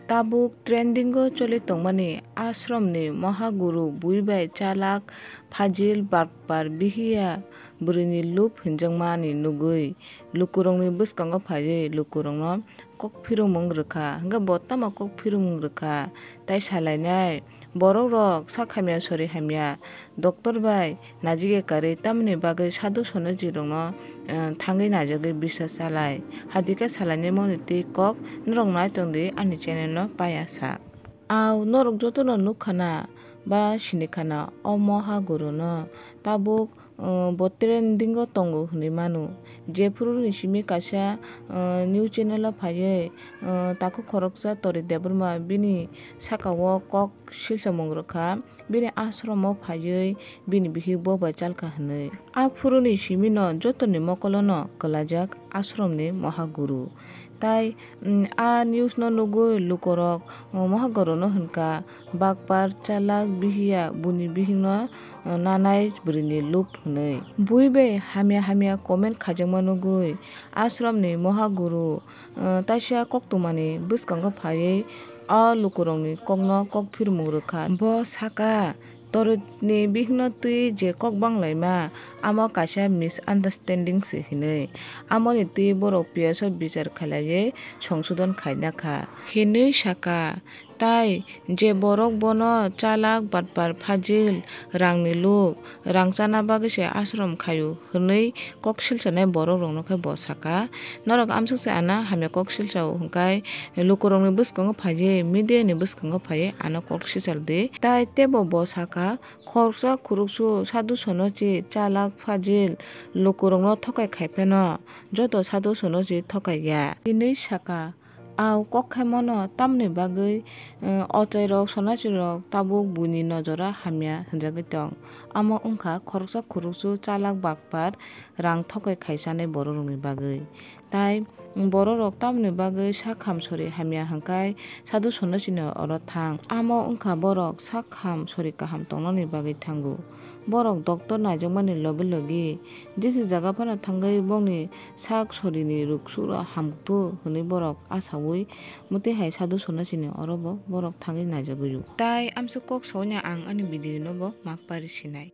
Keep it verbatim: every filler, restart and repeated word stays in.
Tabuk trending o choli tongmani ashram ni mohaguru bui bai chalak phajil barpar bihiya bwrwini lup hinjakmani nugwi lukurokni bwskango phaiwi lukurokno kok phirumung rwkha, hwnkhe bo tamo kok phirumung rwkha tai salainai. Borok rok sak hamya sori hamya doctor bai najigya karwi tamoni bagwi sadhu sonoji rokno, eh, thangwi naijagwi bisa chalai. Hadikhe salainai moni twi kok norok nai tongdi ani channel no paya sak. Au norok jotono nukha na ba sinikhana o moha guru no tabuk, eh, bo trending o tongo hinwi mano. Jephuru ni simi kaisa, eh, news channel o phaiwi, eh, takhuk khoroksa Tori Debbarma bini saka o kok silsamung rwkha. Bini ashram o phaiwi bini bihik bo bai chalkha hinwi. A phuru ni simi no joto ni mokol o no kwlajak ashram ni moha guru. Tai, mm, a news no nugwi lukorok, uh, mohagoro no hwnka bakpar chalak bihiya buni bihik no, uh, nanai bwrwi ni lup hwnwi. Bui bai hamya hamya comment khaijakma nugwi ashram ni mohaguru, uh, taisa koktwma ni bwskango phaiwi a lukurok ni kok no kok phirmung rwkha. Bo saka, Torotni bihikno twi je kok banglaima, amo kaisa misunderstanding se hinwi. Amoni twi borok piyasok bichar khailaiwi songsodon khaina kha, hinwi saka. Tai je borok bono chalak, batpar, phajil, rangni lup, rang chana bagwi se ashram khaio, hwnwi kok silsanai borokrokno khe bo saka, "Norok amswk se ano hamya kok silsao, hwnkhe lukurokni bwskango phaiwi, media ni bwskango phaiwi ano kok silsa di." Tai teibo bo saka, "Khoroksa khoroksu sadhu sonochi, chalak phajil lukurokno thokai khai pheno, joto sadhu sonochi thokai ya," hinwi saka. Au kok khaimano tamni bagwi, eh, ochairok, sonachirok tabuk buini nojora hamya hwnjagwi tong. Amo wngkha khoroksa khoroksu chalak bakpar rang thokai khai chanai borokrokni bagwi. Tai borokrok tamoni bagwi sak ham sori hamya hwnkhai sadhu sonachini oro thang. Amo wngkha borok sak ham sori kaham tongnani bagwi thango. Borok doctor naijakmani logi logi jesa jaga phano thangwi bongni sak sorini ruk suro hamkuk hwnwi borok achaui motwi hai sadhu sonachini orobo borok thangwi naijagwio. Tai amswk kok saui ang ani video no bo mapari sinai.